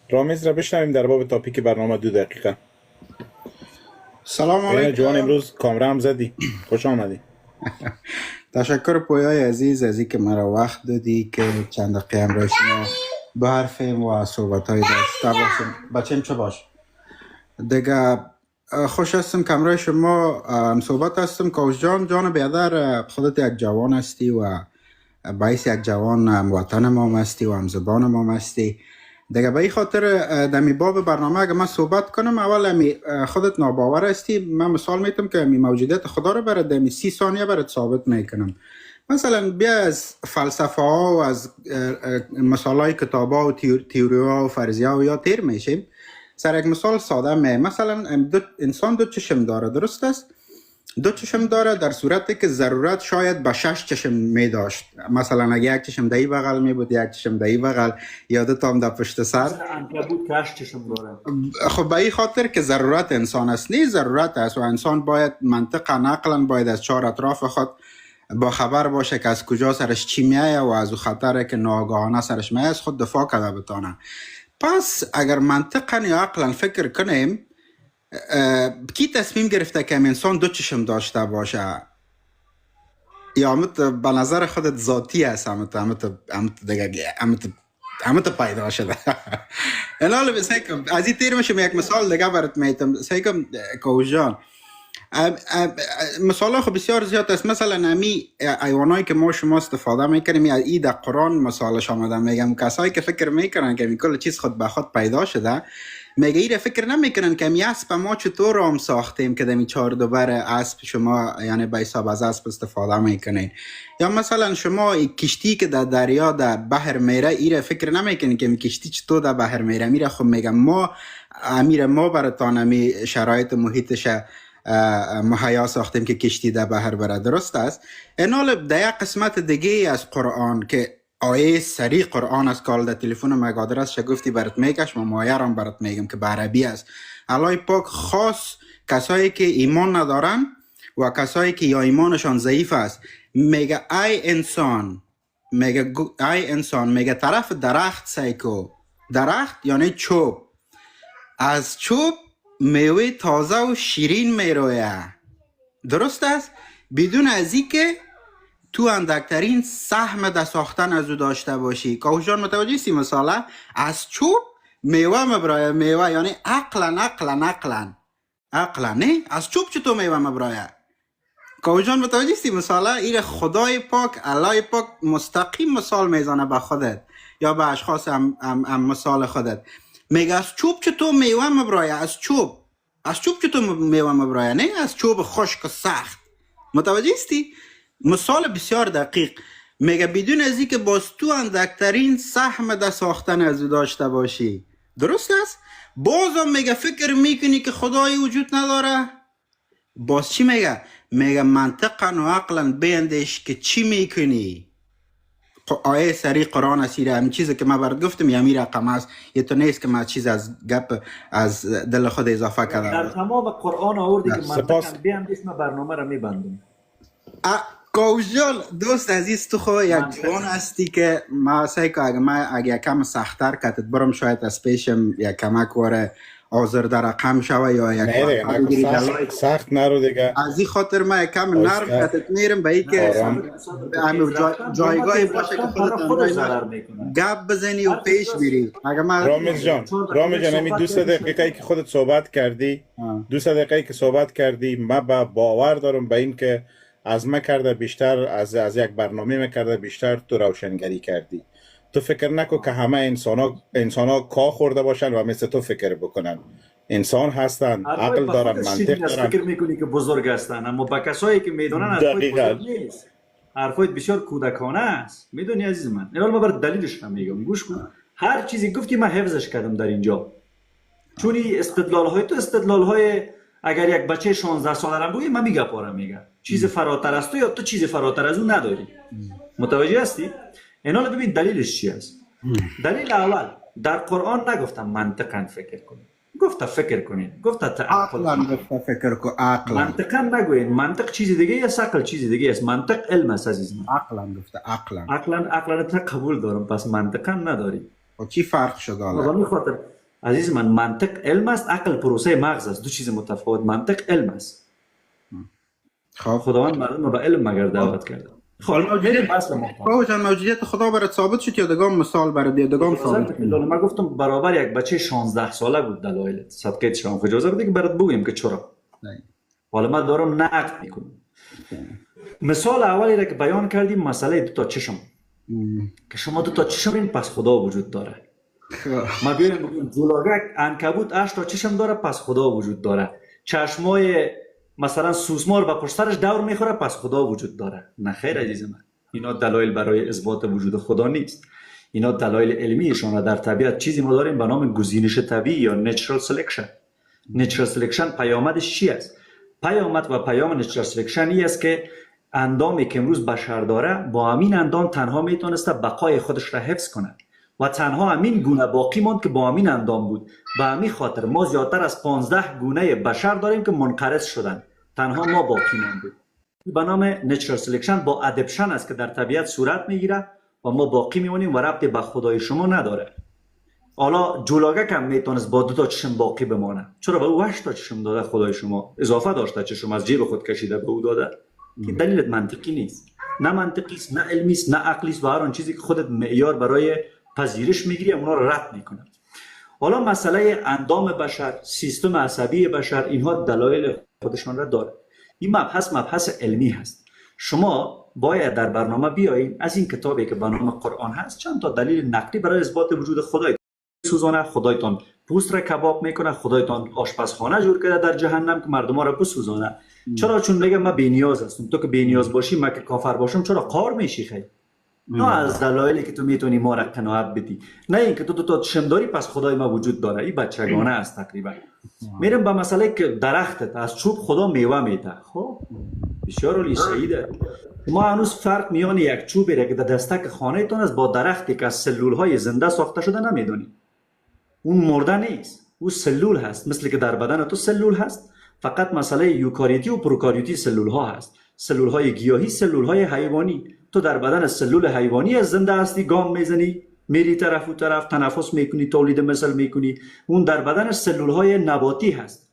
رامیز را بشنویم در باب topic برنامه، 2 دقیقه. سلام اینا جوان، علیکم. امروز کامره هم زدی، خوش آمدی. تشکر پویای عزیز از اینکه مرا وقت دادی که چند دقیقه همراه شما بحرفیم و صحبت های داشته باشیم. بچیم چه باش دیگه. خوش هستم که همراه شما صحبت هستم. کاوش جان، جان بیادر، خودت یک جوان هستی و باعث یک جوان وطن ما هستی و هم زبان ما هستی دیگه. به این خاطر دمی باب برنامه اگه من صحبت کنم، اول امی خودت ناباور هستی. من مثال میتم که امی موجودیت خدا رو برات دمی 30 ثانیه برات ثابت میکنم. مثلا بیا از فلسفه ها و از مثال های کتاب ها و تیوری ها و فرضیه ها و یا تیر میشیم. سر یک مثال ساده می، مثلا دو انسان دو چشم داره، درست است؟ دو چشم داره، در صورتی که ضرورت شاید به شش چشم می داشت. مثلا اگه یک چشم دهی بغل می بود، یک چشم دهی بغل، یا دو تام در پشت سر. مثل عنکبوت که هشت چشم داره. خب، به این خاطر که ضرورت انسان است، نه؟ ضرورت است و انسان باید منطقا، عقلا باید از چهار اطراف خود با خبر باشه که از کجا سرش چی میایه و از او خطر که ناگهانه سرش میایه از خود دفاع کرده بتانه. پس اگر منطقا یا عقلا فکر کنیم، کی تصمیم گرفته که انسان دو چشم داشته باشه؟ یا همت به نظر خودت ذاتی است، همت همت همت دیگه همت همت پیدا شده؟ اینا سیکم از این تیر میشم، یک مثال دیگه برات میتم. سیکم کوش جان، مثال خب بسیار زیاد است. مثلا امی حیوانایی که ما شما استفاده میکنیم، ای در قرآن مثالش آمده. میگم کسایی که فکر میکنن که می کل چیز خود به خود پیدا شده، میگه ایره فکر نمیکنن که امی اسب ما چطور رام ساختیم که دمی چهار دوبر اسب شما، یعنی به حساب از اسب استفاده میکنین. یا مثلا شما ای کشتی که در دریا، در بحر میره، ایره فکر نمیکنین که امی کشتی چطور در بحر میره میره. خب میگم ما امیر ما براتان امی شرایط محیطش مهیا ساختیم که کشتی در بحر بره، درست است؟ اینال در یک قسمت دیگه از قرآن که آیه صریح قرآن است که حال در تلفن مگه آدرسش گفتی برات میکشم و آیه رام برات میگم که به عربی است. الله پاک خاص کسایی که ایمان ندارن و کسایی که یا ایمانشان ضعیف است، میگه ای انسان، میگه ای انسان، میگه طرف درخت سیکو. درخت یعنی چوب. از چوب میوه تازه و شیرین میرویه، درست است؟ بدون از اینکه تو اندکترین سهم در ساختن از او داشته باشی. کاوش جان، متوجه سی؟ مثاله از چوب میوه مبرایه. میوه یعنی عقلا، عقلا، عقلا، عقلا، نه؟ از چوب چطور میوه مبرایه؟ کاوش جان، متوجه سی مثاله؟ ایره خدای پاک، الله پاک مستقیم مثال میزنه به خودت یا به اشخاص هم مثال خودت. میگه از چوب چطور میوه مبرایه؟ از چوب، از چوب چطور میوه مبرایه؟ نه؟ از چوب خشک و سخت. متوجه استی؟ مثال بسیار دقیق. میگه بدون از اینکه باز تو اندکترین سهم در ساختن از او داشته باشی، درست است؟ بازم میگه فکر میکنی که خدای وجود نداره؟ باز چی میگه؟ میگه منطقا و عقلا بیندیش که چی میکنی. آیه صریح قرآن است. همین چیزی که من برات گفتم یه رقم است. یه تو نیست که من چیز از گپ از دل خود اضافه در کردم. تمام قرآن آوردی که سپاس. منطقا بیاندیش، من برنامه را میبندم. کاوش جان، دوست عزیز، تو خو یک منطق. جوان هستی که ما سعی که اگه من اگه یکم سختتر کتت برم، شاید از پیشم یک کمک واره آزرده رقم شوه یا یک نه دیگه، وقفه نکن. بگیری در سخت live. سخت نرو دیگه. از این خاطر من یکم نرم آیسته. کتت میرم به ای که نه. آرام. صبر صبر. همین تیز رفتن جایگاهی تیز باشه که رفتن خودت برای خودش همراه ضرر من میکنه. گپ بزنی و هر پیش کجاست بری. اگه من رامیز جان، 4 دقیقه رامیز جان، همین صحبت 2 سه کردی. دقیقه که خودت صحبت کردی، 2 سه دقیقه که صحبت کردی، من به باور دارم به این که از ما کرده بیشتر، از یک برنامه میکرده بیشتر تو روشنگری کردی. تو فکر نکن که همه انسان ها کا خورده باشن و مثل تو فکر بکنن. انسان هستن، حرفای عقل به دارن، خودت منطق شیرین است. دارن. فکر میکنی که بزرگ هستن، اما با کسایی که میدونن حرفای بزرگ نیست. حرفای بسیار کودکانه است، میدونی عزیز من. اینال ما بر دلیلش هم میگم، گوش کن. هر چیزی گفتی من حفظش کردم در اینجا، چون این استدلال های تو استدلال های اگر یک بچه 16 ساله رم بگی من میگه پاره میگه چیز فراتر از تو یا تو چیز فراتر از اون نداری. متوجه هستی؟ اینا ببین دلیلش چی است. دلیل اول، در قرآن نگفتم منطقا فکر کنید، گفته فکر کنید، گفته تعقل عقلا کنید. گفته فکر کو، عقلا. منطقا نگوین. منطق چیز دیگه است، عقل چیز دیگه است. منطق علم است عزیز من. عقلا گفته، عقلا. عقلا، عقلا تا قبول دارم، پس منطقا نداری. و چی فرق شد به حالا؟ همین خاطر عزیز من، منطق علم است، عقل پروسه مغز است، دو چیز متفاوت. منطق علم است. خب خداوند مردم رو به علم مگر دعوت کرده. خب موجودیت موجودیت خدا برات ثابت شد یا دگام مثال برات دگام ثابت؟ من گفتم برابر یک بچه 16 ساله بود دلایلت. صدقه شما اجازه بده که برات بگویم که چرا. حالا من دارم نقد میکنم. مثال اولی را که بیان کردیم مسئله دو تا چشم، که شما دو تا چشم این پس خدا وجود داره. ما بیایم بگیم جولاگک عنکبوت 8 تا چشم داره پس خدا وجود داره. چشمای مثلا سوسمار به پشت سرش دور میخوره پس خدا وجود داره. نه خیر عزیز من، اینا دلایل برای اثبات وجود خدا نیست. اینا دلایل علمیشون را در طبیعت چیزی ما داریم به نام گزینش طبیعی یا natural selection. natural selection پیامدش چی است؟ پیامد و پیام natural selection ای است که اندامی که امروز بشر داره با همین اندام تنها میتونسته بقای خودش را حفظ کنه و تنها همین گونه باقی ماند که با همین اندام بود. به همین خاطر ما زیادتر از 15 گونه بشر داریم که منقرض شدن، تنها ما باقی ماندیم. به نام natural selection با adaptation است که در طبیعت صورت میگیره و ما باقی میمونیم و ربط به خدای شما نداره. حالا جولاگک هم میتونست با دو تا چشم باقی بمانه، چرا به او 8 تا چشم داده خدای شما؟ اضافه داشته چشم از جیب خود کشیده به او داده. که دلیلت منطقی نیست، نه منطقی است، نه علمی است، نه عقلی است و هر آن چیزی که خودت معیار برای پذیرش میگیری اونا رو رد میکنه. حالا مسئله اندام بشر، سیستم عصبی بشر، اینها دلایل خودشان را داره. این مبحث مبحث علمی هست. شما باید در برنامه بیایین از این کتابی که به نام قرآن هست چند تا دلیل نقلی برای اثبات وجود خدای سوزانه، خدایتان پوست را کباب میکنه، خدایتان آشپزخانه جور کرده در جهنم که مردم را بسوزانه. چرا؟ چون میگه من بی‌نیاز هستم. تو که بی‌نیاز باشی، من که کافر باشم، چرا قار میشی؟ خیر، نه از دلایلی که تو میتونی ما را قناعت بدی، نه اینکه تو دو تا چشم داری پس خدای ما وجود داره. این بچگانه است تقریبا. میرم به مسئله که درختت از چوب خدا میوه میده. خب بسیار عالی سعیده. ما هنوز فرق میان یک چوبی را که در دستک خانه تان است با درختی که از سلول های زنده ساخته شده نمیدونی. اون مرده نیست، او سلول هست، مثل که در بدن تو سلول هست. فقط مسئله یوکاریوتی و پروکاریوتی سلول ها هست. سلول های گیاهی، سلول های حیوانی. تو در بدن سلول حیوانی از زنده هستی، گام میزنی، میری طرف و طرف، تنفس میکنی، تولید مثل میکنی. اون در بدن سلول های نباتی هست.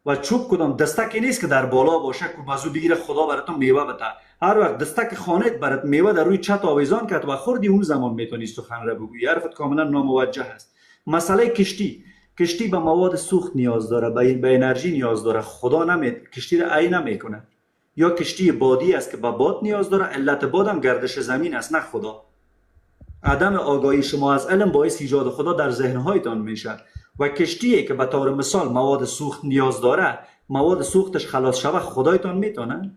و چوب کدام دستکی نیست که در بالا باشه که بازو بگیره خدا براتون میوه بده. هر وقت دستک خانهت برات میوه در روی چت آویزان کرد و خوردی، اون زمان میتونی سخن را بگویی. حرفت کاملا ناموجه است. مسئله کشتی، کشتی به مواد سوخت نیاز داره، به انرژی نیاز داره. خدا نمید کشتی را ای نمیکنه. یا کشتی بادی است که به باد نیاز داره، علت بادم گردش زمین است، نه خدا. عدم آگاهی شما از علم باعث ایجاد خدا در ذهنهایتان میشه. و کشتی که به طور مثال مواد سوخت نیاز داره، مواد سوختش خلاص شوه، خدایتان میتونه؟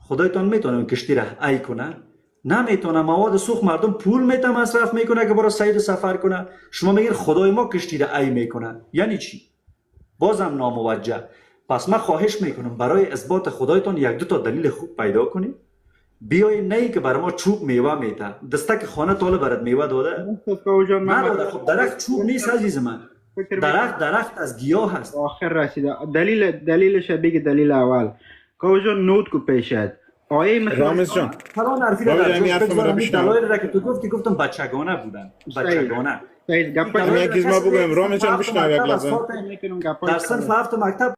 خدایتان میتونه اون کشتی را ای کنه؟ نمیتونه. مواد سوخت مردم پول میته مصرف میکنه که برای سیر سفر کنه. شما میگین خدای ما کشتی را ای میکنه، یعنی چی؟ بازم ناموجه. پس من خواهش میکنم برای اثبات خدایتان یک دو تا دلیل خوب پیدا کنید. بیای نه که بر ما چوب میوه میده، دستک خانه تاله برات میوه داده نداده. خب درخت چوب نیست عزیز من، درخت از گیاه هست. آخر رسیده دلیلش بگی. دلیل اول کاوه جان note کو پیشت آیه مثل رامز جان فلان حرفی را دلایل را که تو گفتی، گفتم بچگانه بودن، بچگانه. گپ یک ما بگم رامز جان بشنو یک لحظه. در صنف هفت مکتب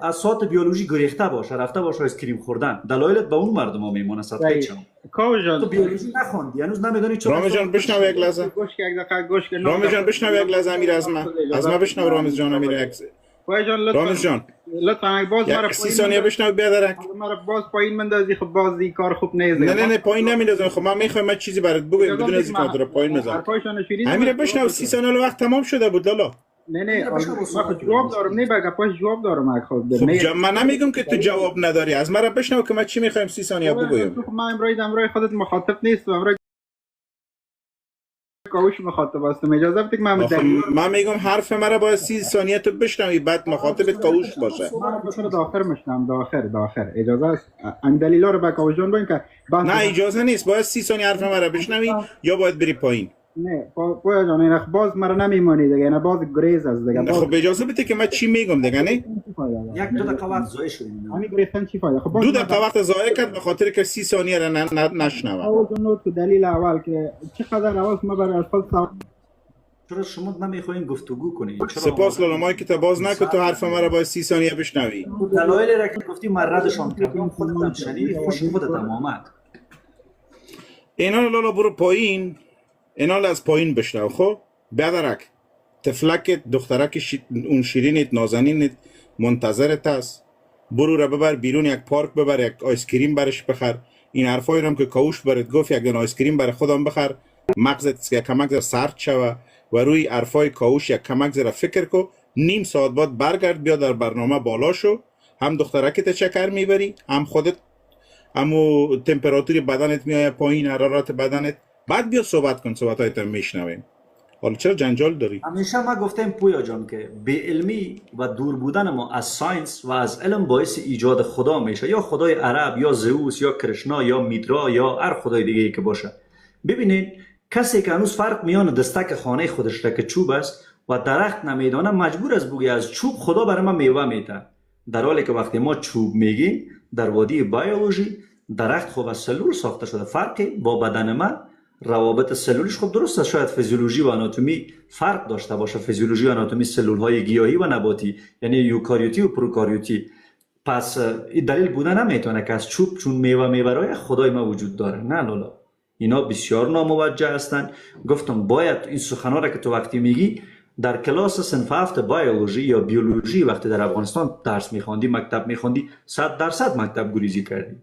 از ساعت بیولوژی گریخته باشه، رفته باشه ice cream خوردن، دلایلت به اون مردم ها میمونه. صدقه چم کاوه جان تو بیولوژی نخوندی، هنوز نمیدونی چرا. رامز جان بشنو یک لحظه، گوش یک دقیقه گوش کن. رامز جان بشنو یک لحظه. امیر از من بشنو رامز جان. امیر یک رامز جان لطفا باز مرا 30 ثانیه بشنو بیادرک. مرا باز پایین مندازی. خب باز این کار خوب نیست. نه نه نه پایین نمیندازم. خب من میخوام من چیزی برات بگم بدون از اینکه پایین بزنم. امیر بشنو 30 ثانیه وقت تمام شده بود لالا. نه نه من جواب دارم، نه بگم پاش جواب دارم. خب من نمیگم که تو جواب نداری، از مرا بشنو که من چی میخوایم 30 ثانیه بگویم. من امروز خودت مخاطب نیستم، امروز کاوش مخاطب هستم. اجازه بدید من میگم حرف مرا باید 30 ثانیه تو بشنوی، بعد مخاطبت کاوش باشه. من داخل میشنم، داخل اجازه است ان دلیلا رو به کاوش جان بگم که نه اجازه نیست، باید 30 ثانیه حرف مرا بشنوی یا باید بری پایین. نه پویا جان این باز مرا نمیمونی دیگه، نه باز گریز است دیگه. خب اجازه بده که من چی میگم دیگه. نه یک دو دقیقه وقت ضایع شد. همین گرفتن چی فایده؟ خب دو دقیقه وقت ضایع کرد به خاطر که 30 ثانیه را نشنوم. اول note دلیل اول که چقدر اول ما برای اطفال چرا شما نمیخواین گفتگو کنید؟ چرا سپاس آماده لالا، مایک تا باز نکن، تو حرف مرا باید 30 ثانیه بشنوی. دلایل را که گفتی من ردشان کردم، خودت هم شنیدی، خوش خودت هم آمد. اینا لالا برو پایین، اینا از پایین بشنو. خب بدرک تفلک دخترک اون شیرینت نازنینت منتظرت است، برو را ببر بیرون، یک پارک ببر، یک ice cream برش بخر. این حرفایی هم که کاوش برات گفت، یک دونه ice cream برای خودم بخر، مغزت یک کمک سرد شوه و روی حرفای کاوش یک کمک ذره فکر کو. نیم ساعت بعد برگرد بیا در برنامه بالا شو، هم دخترکت چکر میبری، هم خودت همو تمپراتوری بدنت میآید پایین، حرارت بدنت، بعد بیا صحبت کن، صحبتایت میشنویم. حالا چرا جنجال داری؟ همیشه ما گفتیم پویا جان که بی علمی و دور بودن ما از science و از علم باعث ایجاد خدا میشه، یا خدای عرب یا زئوس یا کرشنا یا میترا یا هر خدای دیگه ای که باشه. ببینید کسی که هنوز فرق میان دستک خانه خودش را که چوب است و درخت نمیدانه، مجبور است بگه از چوب خدا برای ما میوه میده، در حالی که وقتی ما چوب میگیم در وادی بیولوژی درخت خب از سلول ساخته شده، فرقی با بدن من روابط سلولش خب درست است، شاید فیزیولوژی و آناتومی فرق داشته باشه، فیزیولوژی و آناتومی سلول های گیاهی و نباتی، یعنی یوکاریوتی و پروکاریوتی. پس این دلیل بوده نمیتونه که از چوب چون میوه میبرای خدای ما وجود داره. نه لالا، اینا بسیار ناموجه هستند. گفتم باید این سخنا را که تو وقتی میگی در کلاس صنف 7 بیولوژی یا بیولوژی وقتی در افغانستان درس میخواندی، مکتب میخواندی، 100% مکتب گریزی کردی،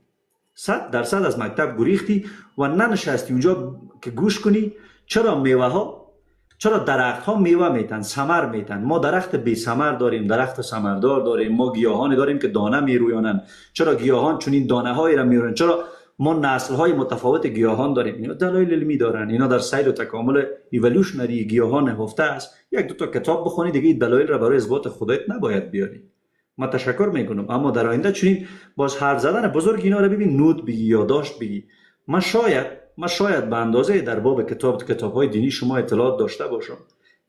100% از مکتب گریختی و ننشستی اونجا که گوش کنی چرا میوه ها، چرا درخت ها میوه میتن، ثمر میتن. ما درخت بی ثمر داریم، درخت ثمردار داریم، ما گیاهانی داریم که دانه میرویانند. چرا گیاهان چنین دانه هایی را میرویانند؟ چرا ما نسل های متفاوت گیاهان داریم؟ اینا دلایل علمی دارن، اینا در سیر و تکامل evolutionary گیاهان نهفته است. یک دو تا کتاب بخونی دیگه این دلایل را برای اثبات خدایت نباید بیاری. ما تشکر میکنم، اما در آینده چنین باز حرف زدن بزرگ اینا رو ببین، note بگی، یادداشت بگی. من شاید به اندازه در باب کتاب‌های دینی شما اطلاعات داشته باشم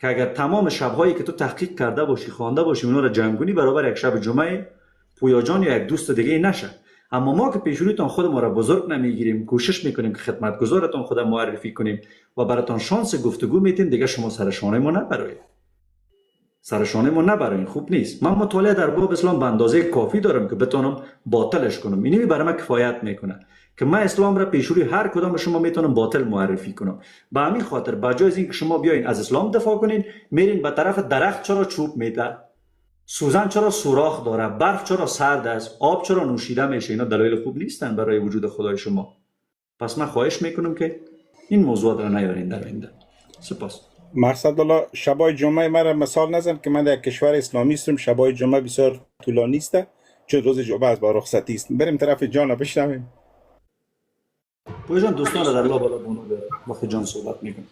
که اگر تمام شب‌هایی که تو تحقیق کرده باشی، خوانده باشی، اونا رو جمع کنی، برابر یک شب جمعه پویا جان یا یک دوست دیگه نشه. اما ما که پیش رویتان خود ما را بزرگ نمیگیریم، کوشش میکنیم که خدمتگزارتان خود معرفی کنیم و براتان شانس گفتگو میتیم، دیگه شما سر شانه ما نبرایید، سر شانه ما نبرایید، خوب نیست. من مطالعه در باب اسلام به اندازه کافی دارم که بتونم باطلش کنم. اینی برای من کفایت میکنه که من اسلام را پیش روی هر کدام شما میتونم باطل معرفی کنم. به همین خاطر بجای از اینکه شما بیاین از اسلام دفاع کنین، میرین به طرف درخت چرا چوب میده، سوزن چرا سوراخ داره، برف چرا سرد است، آب چرا نوشیده میشه. اینا دلایل خوب نیستن برای وجود خدای شما. پس من خواهش میکنم که این موضوعات را نیارین در آینده. سپاس. مقصد الله شبای جمعه مرا مثال نزن که من در کشور اسلامی هستم، شبای جمعه بسیار طولانی است چون روز جمعه از با رخصتی است. بریم طرف جان بشنویم. پویا جان دوستان را در لا بالا بونو داره وقتی جان صحبت میکنه.